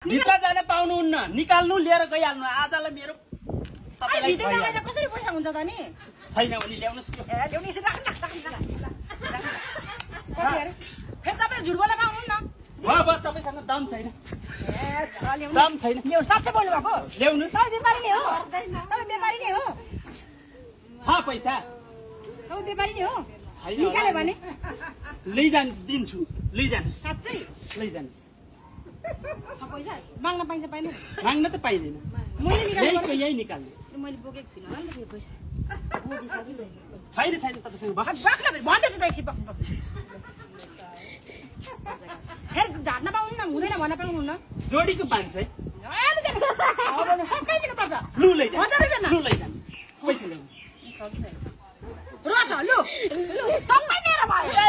भित्र जान पाउनुहुन्न निकाल्नु लिएर गइहाल्नु आजलाई मेरो सबैलाई भित्र कसरी पैसा हुन्छ त नि छैन भने ल्याउनुस् ल्याउनु यसो राख्न फेरि तपाईँ झुट बोल्न पाउनुहुन्न अब तपाईसँग दाम छैन ल्याउनु दाम छैन ल्याउनु साँच्चै बोल्नु भएको ल्याउनु तपाईँ व्यापारी नै हो तपाईँ व्यापारी नै हो छ पैसा तपाईँ व्यापारी नै हो छैन निकाल्यो भने लैजानु दिन्छु लैजानु साँच्चै लैजानु छ पैसा माग्न पाइन्छ पाइँदैन माग्न त पाइँदैन मैले निकालेको यही निकाल्नु मैले बोकेको छुइनँ होला नि त पैसा छैन छैन तपाईँसँग बाख्ला भन्दैछु त एकछिन फेरि ढाट्न पाउनुहुन्न हुँदैन भन्न पाउनुहुन्न जोडीको 500 सबै दिनुपर्छ लु लैजानु लु लैजानु पैसा ल्याउनु रोज लु सबै मेरो भयो